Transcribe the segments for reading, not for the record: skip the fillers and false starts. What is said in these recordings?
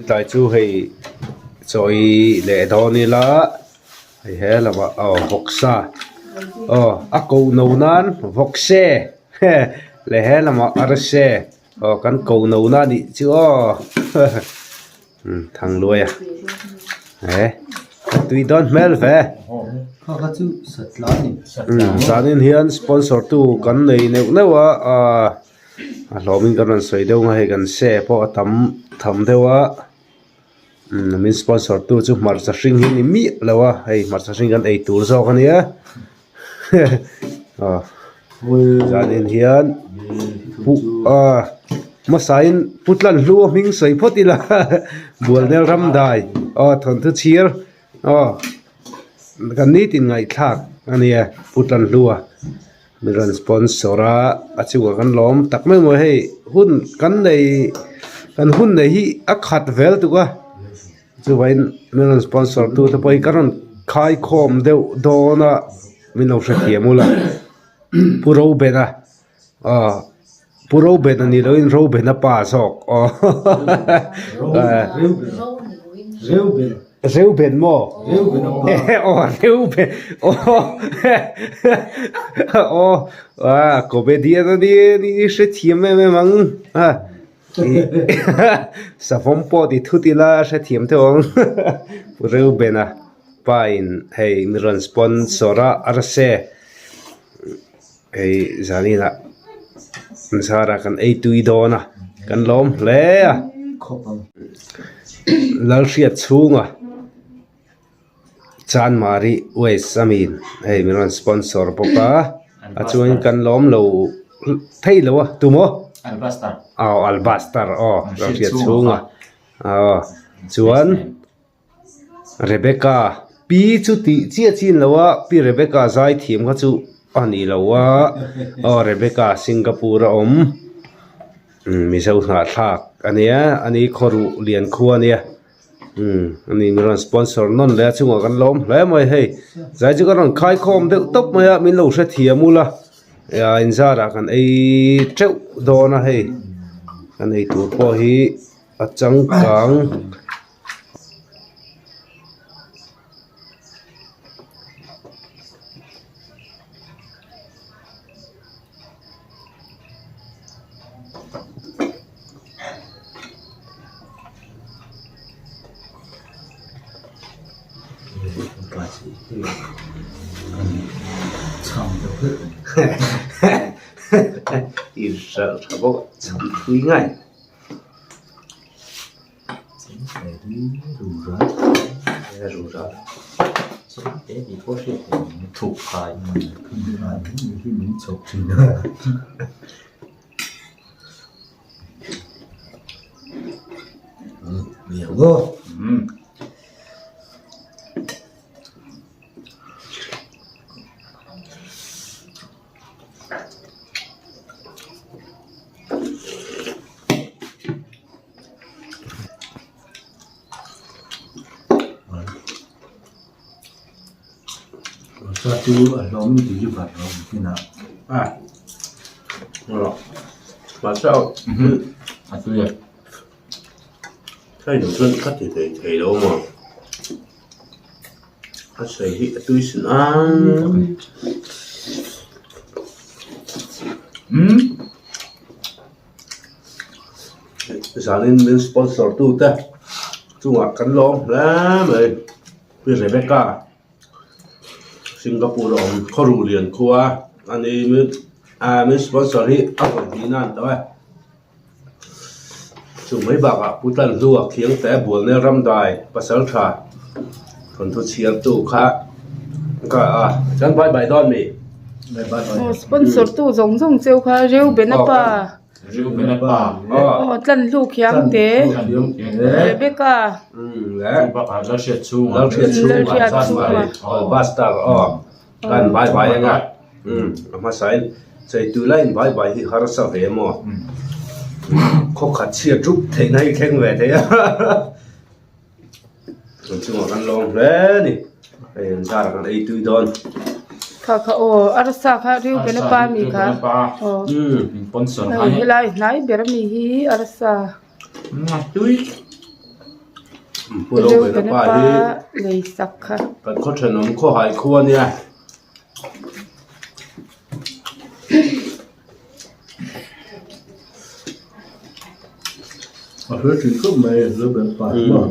tlai chu hei chawi leh dawn ila hei he lamah aw vawksa aw a ko no nan vawkse leh he lamah arse aw kan ko no na nih chu aw Thangluaia he a tui dawn hmel ve zanin hian sponsor tu kan nei neuh neuh a ahh a hlawmin kan rawn sawi deuh ang a hei kan se pawh a tam tham deuh a min sponsor tu chu hmarcha hring hi a ni miah lo a hei hmarcha hring kan ei tur zawk a nia aw zanin hian pu ah hmasain pu Tlanhlu a hming sawi phawt ila Bualnel Ramdai aw thawnthu chhir aw kan nitin ngaihthlak a nia pu Tlanhlu a mi rawn sponsor a a chungah kan lawm tak mai maw hei hun kan nei kan hun nei hi a khat vel tuk a. Chuvain min rawn sponsor tu te pawh hi ka rawn khai khawm deuh dawn a min lo hrethiam ula Pu Robena aw Pu Robena ni loin Robena pa zawk aw Reuben maw aw Reuben aw aw comedian a nia i hrethiam em em ang a. Savawm pawh ti thut ila a hrethiam theuh ang Pu Reubena pa in hei mi rawn sponsor a arse hei zaninah zara kan ei tui dawn a kan lawm hle a Lalhriat chhunga Chanmari West a mi hei min rawn sponsor bawk a a chuan kan lawm lo thei lo a tumaw aw albaster aw lo hriat chhung a aw chuan Rebecca pi chu tih chiah chin lo a pi Rebecca zai thiam kha chu a ni lo a aw Rebecca Singapore a awm Mizo hnahthlak a nia a ni khawruh lian khua a nia. Umm ani min rawn sponsor nawn leh a chungah kan lawm hle mai hei zai chu ka rawn khai khawm deuh tawp mai a min lo hrethiam ula ah inzarah kan ei teuh dawn a hei kan ei tur pawh hi a changkang. I hralh tha bawk a chham thui ngai. A sawi hi a tui sin a. Zanin min sponsor tu te chungah kan lawm hle mai Pi Rebecca Singapore a awm khawruh lian khua a ni min sponsor hi a vawi hnih nan tawh e. Chu mai bakah Pu Tlanhlua Khiangte Bualnel Ramdai pasal tha thawnthu chhiartu kha ka a chuan bye bye dawn mi. Sponsor tu zawng zawng cheu kha Reubena pa aw Tlanhlu Khiangte Rebecca Lalhriat chhunga Buster aw. Kan bye bye anga a hmasain cheitu laiin bye bye hi harsa ve maw khaw khat chhiat rup theihna hi thleng ve thei a kan chungah kan lawm hle a ni hei an zarah kan ei tui dawn. Kha kha aw arsa kha riu bena pa mi kha aw hei helai hnai ber ami hi arsa. Tui. Reubena pa lei sak kha. Kan khaw thenawm khawhai khua nia. A hre thin khawp mai Reubena pa hi maw.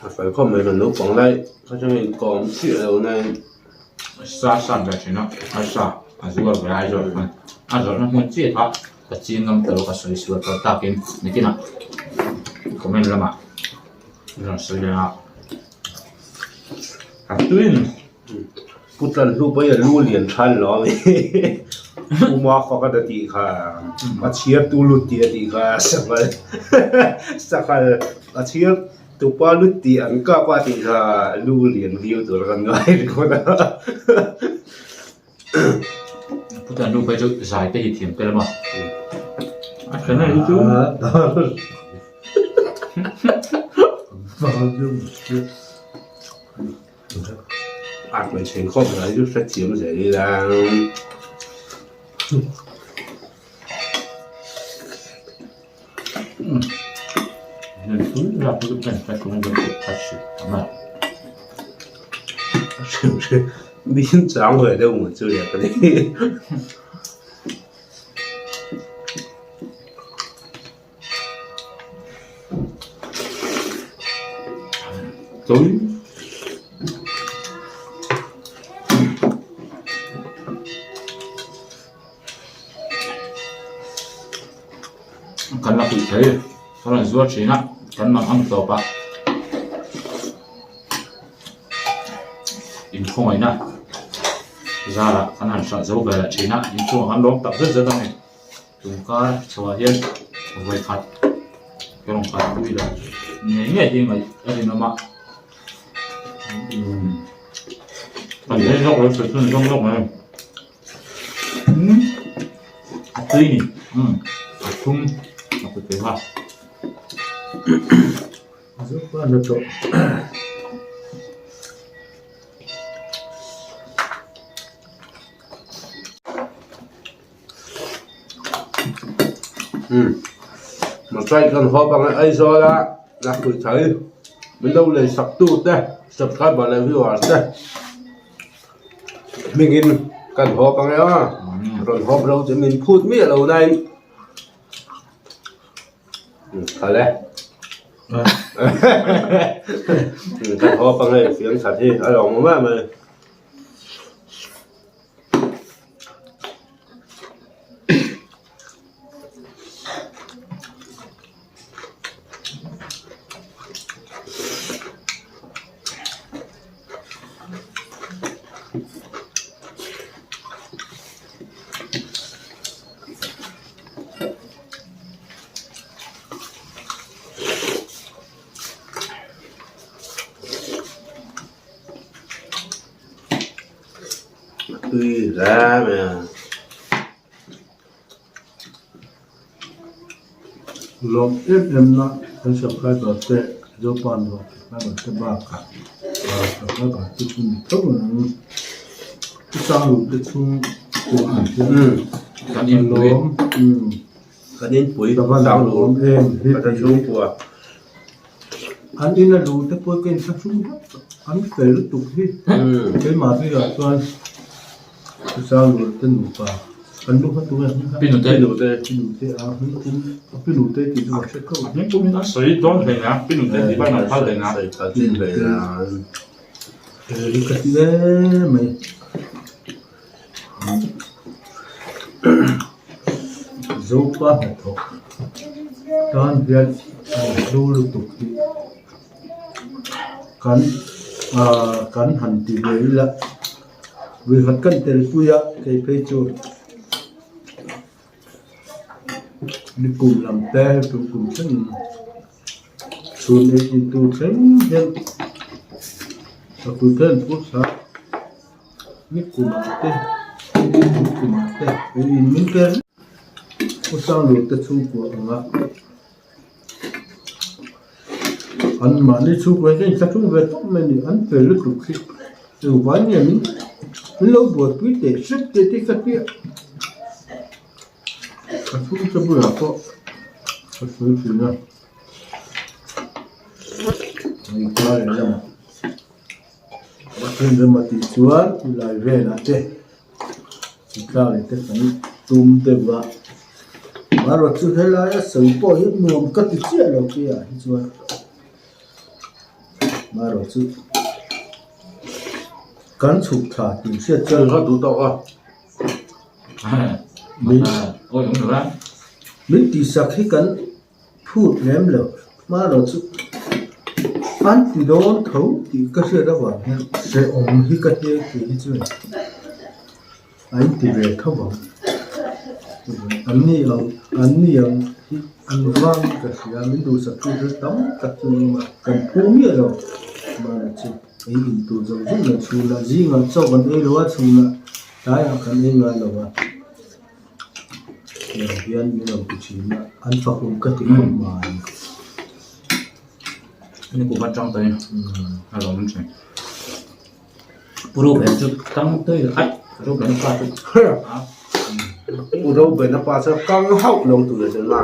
A fel khawp mai kan naupang lai kha chuan inkawm chiah lo nain. Sa san ve thin a, a sa a zuar ve a zawrh hman a zawrhna hmun chiah kha ka ching ngam ta lo ka sawi sual tawh takin nikinah comment lamah an rawn sawi leh a, a tuin. Pu Tlanhlu pawh hi a lu lian than lo a mi Pu Mafaka ta tih kha a chhiar tu lut tih a tih kha sanghal sanghal a chhiar tupa lut tih an kap a tih kha lu lian viau tur a kan ngai ringawt a. Pu Tlanhlu phei chu zai te hi thiam tel a maw a then a hi chu. A hmeichhe inkhawm lah hi chu hrethiam zel ila. Min chang ve deuh maw chu le ka ni. Kan la pui thei ka rawn zuar thin a kan mang ang tawp a inkhawngawihna zarah kan han hrah zo ve leh thin a inchungah kan lawm tak zet zet a ni. Tungkar chhoah hian vawi khat ka rawn kal pui lo ngei ngei hi ngaih a rinawm a kan ei zawk lo sawi chhun zawng zawk mai a tui ni a thlum a pe tui a. Mawtai kan haw bang Aizawl a lakpui thai min lo lei sak tu te subscriber leh viewers te hmingin kan haw bang e aw rawn hawp lo chu min phut miah lo nain kha le kan haw bang e fiam that hi a lawm em em. Tui hle mai a. Lawm em em na kan subscriber te Zopa nuam subscriber te bakah subscriber te chu ni tho ang chu chang lu te chhung pawh an hian kan lawm kan inpui chang lu kan chhungkua. An in a lu te pawh ka in thlahrung vek an fel lutuk hi keimah bikah chuan Chusang te nupa an lu kha tunge hming kha Pinute Pinute a hming pum a Pinute tih chu ka hre tho a hming pum in an sawi dawn hle na Pinute tih ban an phal hle na sawi phal chin hle na fel ka ti em mai Zopa hnathawk tan hian an hlu lutuk hi kan ahh kan han ti ve ila vawikhat kan tel pui a kei phei chu nikum lam te tum kum thleng chhun ei in tur thleng hian ka pui te an phur thla a. Ni kumah te ni kumah te ei in min tel u Sanglur te chhungkua anga an mahni chhungkua hi ka inthlahrung ve tawp mai a ni an fel lutuk hi engvai nge min min lo buaipui teh hrep teh te ka tia ka chhungte bulah pawh. Ka sawi thin a, engkar leh lamah Pathian rem a tih chuan tilai velah te chitla leh te kan tum deuh a, amaherawhchu chu helaia sawi pawh hi nuam ka ti chiah lo tih ah hi chuan amaherawhchu chu kan chhuk thla tih hriat chuan Ka duh tawk a. Min tihsak hi kan phut lem lo amaherawhchu chu an ti dawn tho tih ka hriat avang hian hrehawm hi ka hliai tih hi chuan a inti ve tho ang an ni ang an ni ang hi an vang ka hria min duhsak tu te tam tak chu an awm a kan phu miah lo amaherawhchu chu. Ei in tur zawng zawng leh chhunah zingah chaw kan ei lo a chhunah tlaiah kan ei ngai lo a heng hian min rawn ti thin a an fakawm ka ti khawp mai. Ni kum atang tawhin a lo awm thin. Pu Reuben chu tang tawih lo aih Reuben pa chu Pu Reuben a pa chu kang hauh lo tur a chuan ma.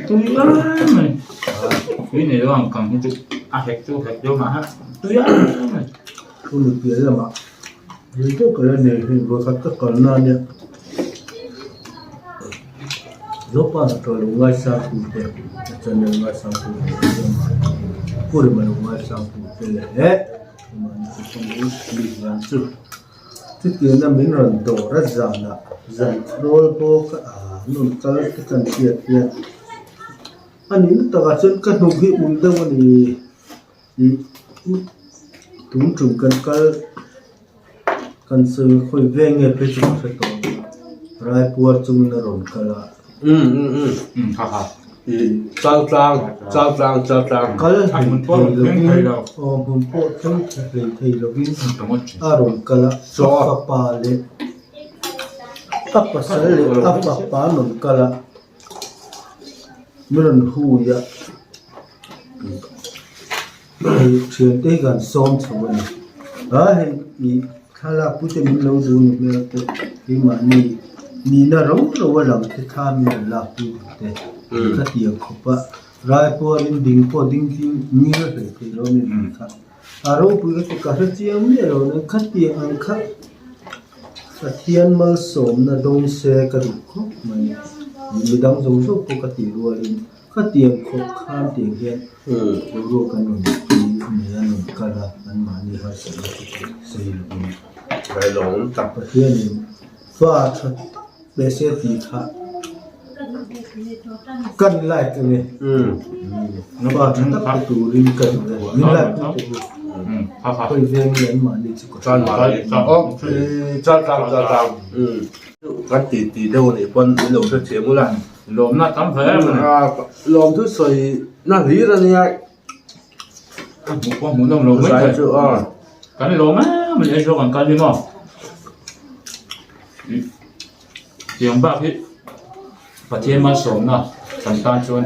Tui em mai tui nei lo ang kang hi chu a hek chu hek deuh mah ha tui em mai. Thu mi pian lamah rei deuh ka la nei hei vawikhat ka kalna ania Zopa tawh lo ngaisang tu te a channel ngaisang tu te Pu Rema lo ngaisang tu te leh mahni chu ka hmu mi hian chu. Chutiangna min rawn dawr a zanah zan thawl bawk a nun kal te kan hriat hian a nih na takah chuan ka hnuk hi ul deuh a ni ih tun tum kan kal kan sawi khawi veng nge phei chu ka hre tawh lo a raipuar chungin a rawn kal a. Chaltlang chaltlang chaltlang kal hlei thei lovin aw hmun pawh thleng hlei thei lovin a rawn kal a a fapa leh a pasal leh a fapa an rawn kal a min rawn hui a hei thiante hi kan sawm chho a ni a hei ih thlalak pui te min lo duh ni hmel te keimahni nihna ro ro a lang te thla min rawn lak pui duh te ka ti ang khawp a raipuarin ding pawh ding ding ngil hlei thei lo min tih kha a ropui ka ti ka hre chiang miah lo nen khatiang ang kha Pathian malsawmna dawng se ka duh khawp mai midang zawng zawng pawh ka tih rualin. Khatiang khawp khan tiang hian boruak an rawn tui nei a rawn kal a, anmahni harsatna te pawh sawi lovin Pathianin fa tha tak pe se tih kha kan like ang e, fa tha tak pe turin ka duh e, min like tu te hi khawi veng nge anmahni chu ka hria. Kan ti ti deuh anih pawn min lo hrethiam ula. Lawmna tam hle a ni. Lawm thu sawi na hlir a nia. Ka hmuh pawh hmuh nawm lo mai thei. Chu a. Kan lawm em ani Aizawl kan kal hi maw. Tiang bak hi Pathian malsawmna kan tan chuan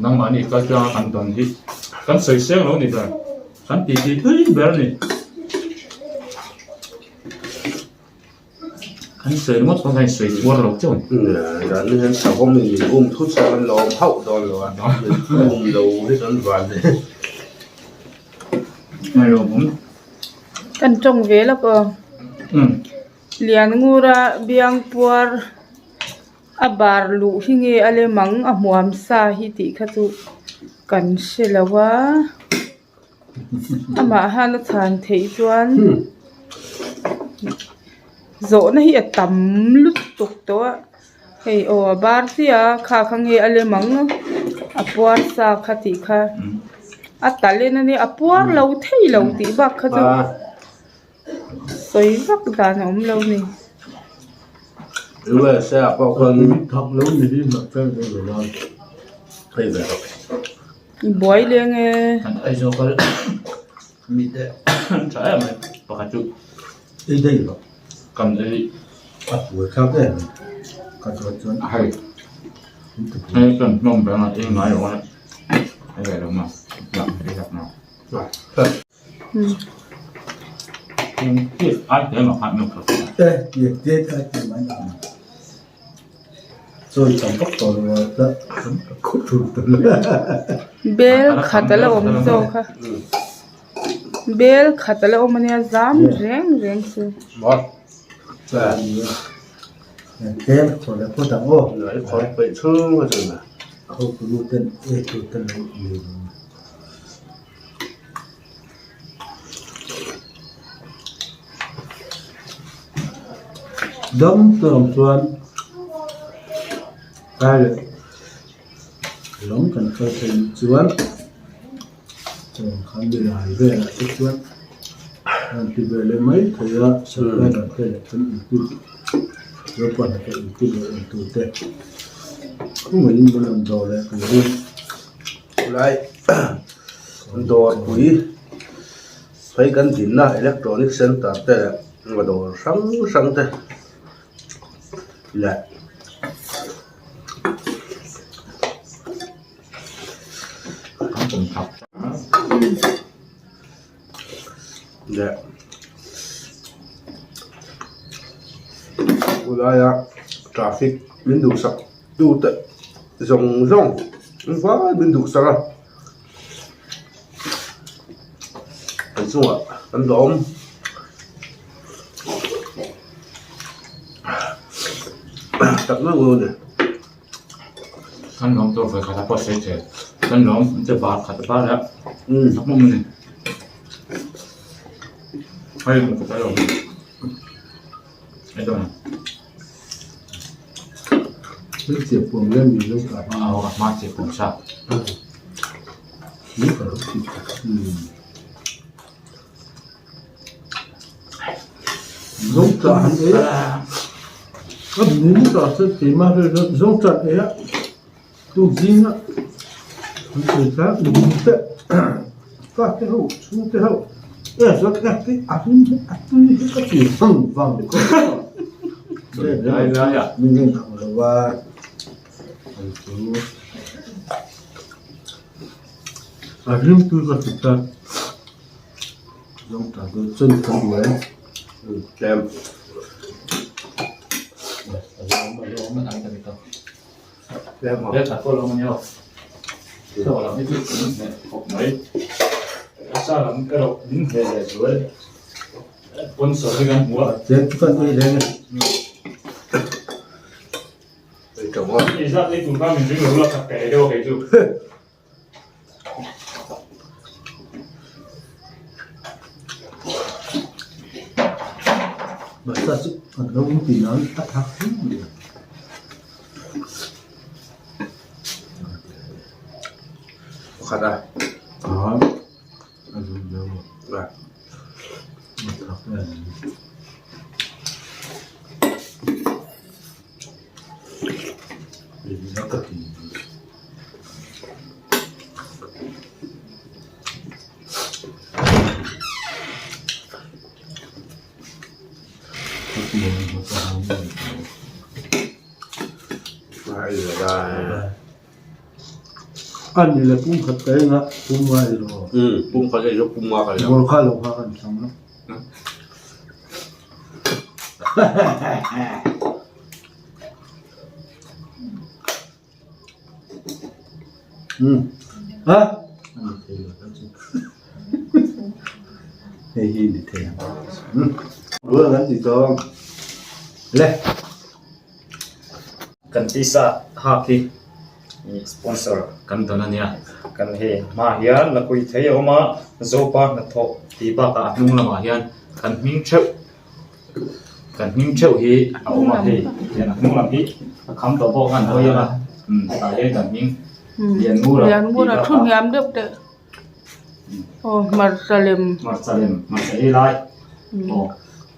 nangmahni kal tlanga kan dawn hi kan sawi seng lo ni ber. Kan tih tih thui ber a ni. An sawi ringawt pawh khan sawi puar lo chauh a ni. Dan hi an savawm in min um thut chuan an lawm hauh dawn lo a, min um lo hi kan van e. A lawmawm. Kan tawng ve lawk aw. Lianngura biangpuar a bar luh hi nge a lem ang a hmuam sa hi tih kha chu kan hre lo a. Amah han a chhan theih chuan zawhna hi a tam lutuk tawh a hei aw a bar chiah a kha kha nge a lem ang a puar sa kha tih kha a talent ania a puar lo thei lo tih bak kha chu sawi vak dan a awm lo a ni. Buai leng e. Kan Aizawl kal mite an tha em mai pakhat chu ei daih lo kan ei a buai thlak em ka chuan chuan hei hei kan hnawm ber a ei ngai lo a ei ve lo ma lah ei hlak ma ai te ma khat nuk e ti ti ai te mai na. Bel khat a la awm zawk a bel khat a la awm ania zam reng reng chu. Dam tawng chuan kai leh lawng kan kal theih chuan khan milai velah te chuan an ti ve leh mai thei a subscriber te leh kan input ropui te input leh entu te khawngaihin min rawn dawr leh turin. Lai dawrpui phei kan dinna electronic center te leh dawr hrang hrang te leh leh khawlaia traffic min duhsak tute zawng zawng an vai min duhsak a an chungah an lawm tak meuh meuh a ni. Kan lawm tur vawi khat a pawh sawi thei kan lawm an ti bar khat a bar a tak meuh a ni hei hmuh ka tel lo hei dawn. Pakhat a Kan tisa hak hi sponsor kan dawn a nia kan hei hmaah hian lakui thei a awm a zopa hnathawh tih bakah a hnung lamah hian kan hming theuh kan hming theuh hi a awm a hei hian a hnung lam hi a kham tawh bawk a an hawi ang a umm tah hian kan hming Lianngura Lianngura thu hniam deuh teh aw hmarcha lem hmarcha lem hmarcha ei lai aw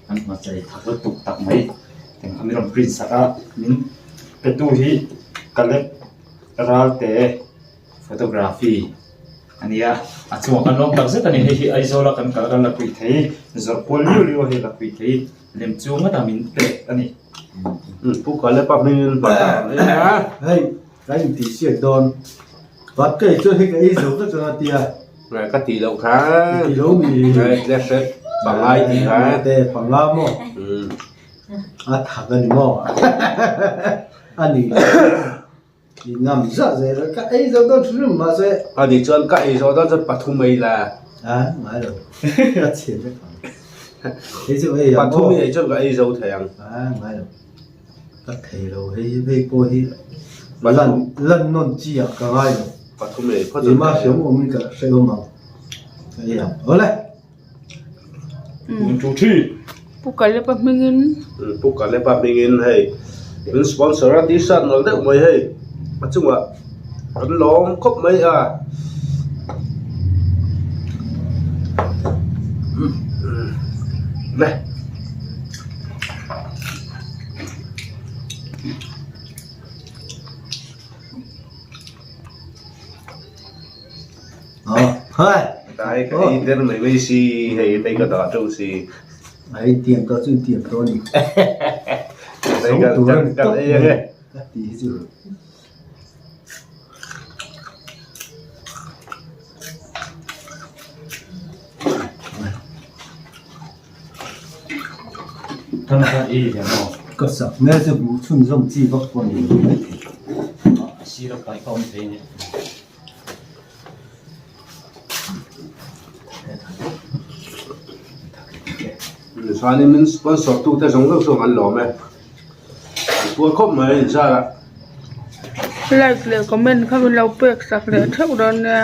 kan hmarcha ei thak lutuk tak mai eng kha min rawn print sak a min pe tu hi Caleb Ralte photography a ni a a chungah kan lawm tak zet a ni hei hi Aizawl a kan kal kan la pui thei zawrh kual liu liu a hei la pui thei lem chu ngawt a min pek a ni. Pu Caleb a hming in hmarcha ang em a. Hei ka intih siak dawn vat ka ei chuan hei ka ei zo vek ang a tia. Ka tih loh kha. I tih lo mi. Hei hret pangai tih kha. Te panga maw. A thak a ni maw. A ni i ngam zah zel a ka ei zo dawn hrim mahse. A nih chuan ka ei zo dawn chuan pathum ei la. A ngai lo ka chhiat vek ang. Hei chu ei ang aw. Pathum i ei chuan ka ei zo thei ang. A ngai lo ka thei lo hei hei pawh hi lan lan nawn chi ah ka ngai lo. Pathum i ei phawt chuan ka ei ang. Keimah hriam awmin ka hrehawm ang ka ei ang awle. One, two, three. Pu Kalepa hmingin. Pu Kalepa hmingin hei min sponsor a t-shirt nalh deuh mai hei a chungah an lawm khawp mai a. Le. Dai ka ei der mai mai si hei tei ka dah teuh si. Ai tiam tawh chu tiam tawh a ni. Tei ka kan ei ang e. Ka ti hi chu. Ka sak hmel chu hmuh chhunzawm chi vak pawh a ni lo maithei. Sir a paih ka awm thei a ni. Chuanin min sponsor tu te zawng zawng chuan an lawm e an puar khawp mai a inzar a. Like leh comment kha min lo pek sak leh theuh dawn nia.